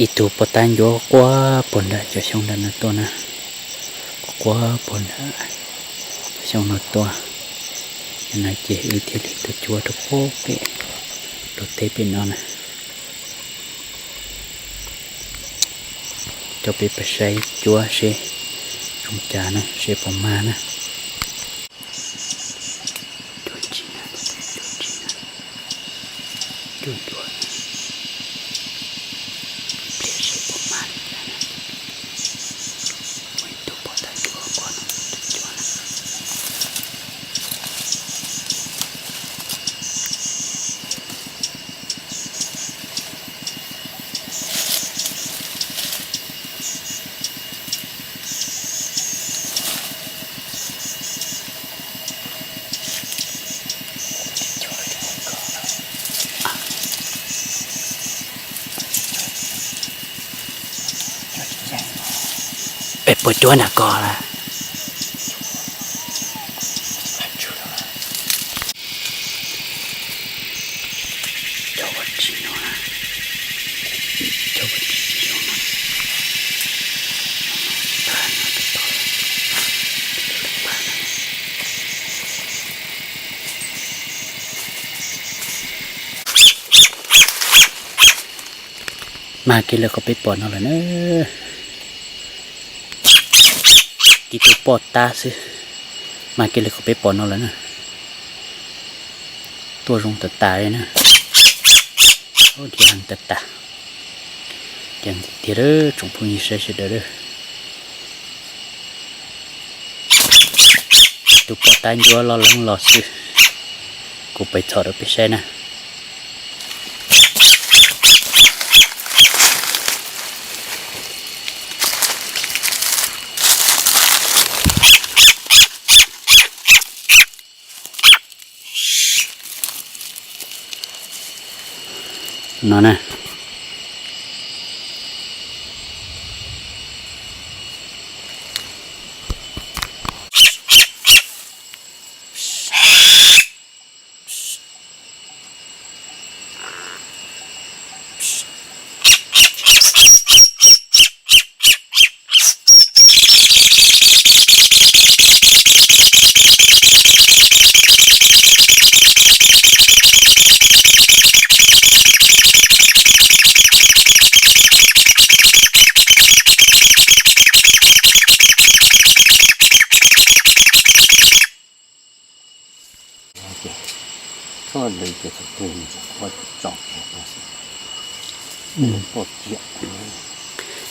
Ib tug poj tab ncuav quaj puag nram cov xyoob nram no tuaj na, quaj puag nram cov xyoob no tuaj. Yog no ces wb thiaj li tuaj cuab rau pem, rau teb pem no na. Coj peb pais saib cuab seb zoo cas na, seb puas mag na. Cuab ntsis na, cuab ntsis na, cuab ntsuab na. Ib pliag seb puas mag li cas na. Muaj ib tug poj tab ncuav quaj no, tus cuab na. Es puas cuab nram ko lawm? Mag kiag li qhov peb pom no lawm na. Tib tug poj tab xwb, mag kiag li qhov peb pom no lawm na. Tuaj zoo tas tas li na. Ua cas tas tas, cas tiag tiag lawm tsoom phooj ywg saib sawv daws lawm. Tus poj tab ncuav loj leeb los xwb. Kuv pais txhom rau peb saib na. No na.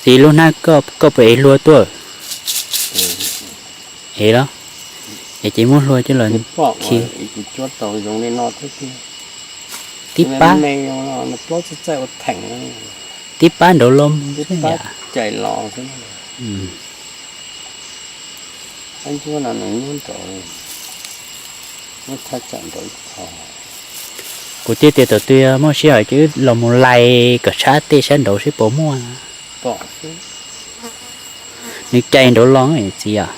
Txiv, lub hnab koj puas ev hlua tuaj? Ev los? Es ces muab hlua coj los khi. Tib pab, tib pab nraud los xwb yom. Kuv thiaj tias thaum twg muaj sij hawm ces wb los mus lais kom tshab tej sab nraud seb puas muaj. Nws cais nraud los txiv yom.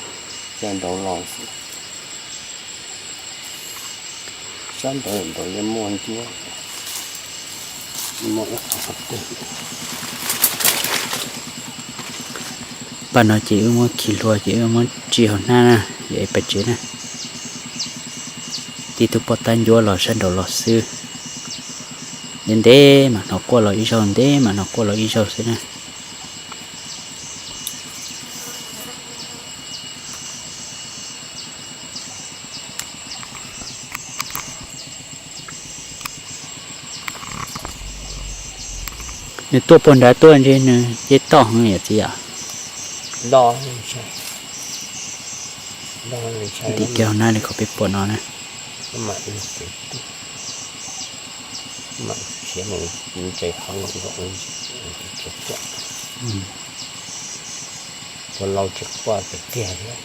Paj no ces wb muab khi hlua ces wb muab tso hauv hnab na, es pais tsev na. Tib tug poj tab ncuav los sab nraud los xwb. Ntev ntev mas hnov quaj los ib zaug, ntev mas hnov quaj los ib zaug xwb na. Nws tuaj puag nrad tuaj ntshe nws ces toj heev yom txiv yom. Ntim kiag hauv hnab li qhov peb pom no na. Tus lau tsis quaj tiag tiag thiab.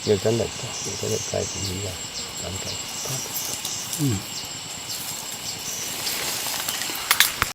Yog cov ntawm ko, yog cov ntawm ko ces yog cov ntawm ko.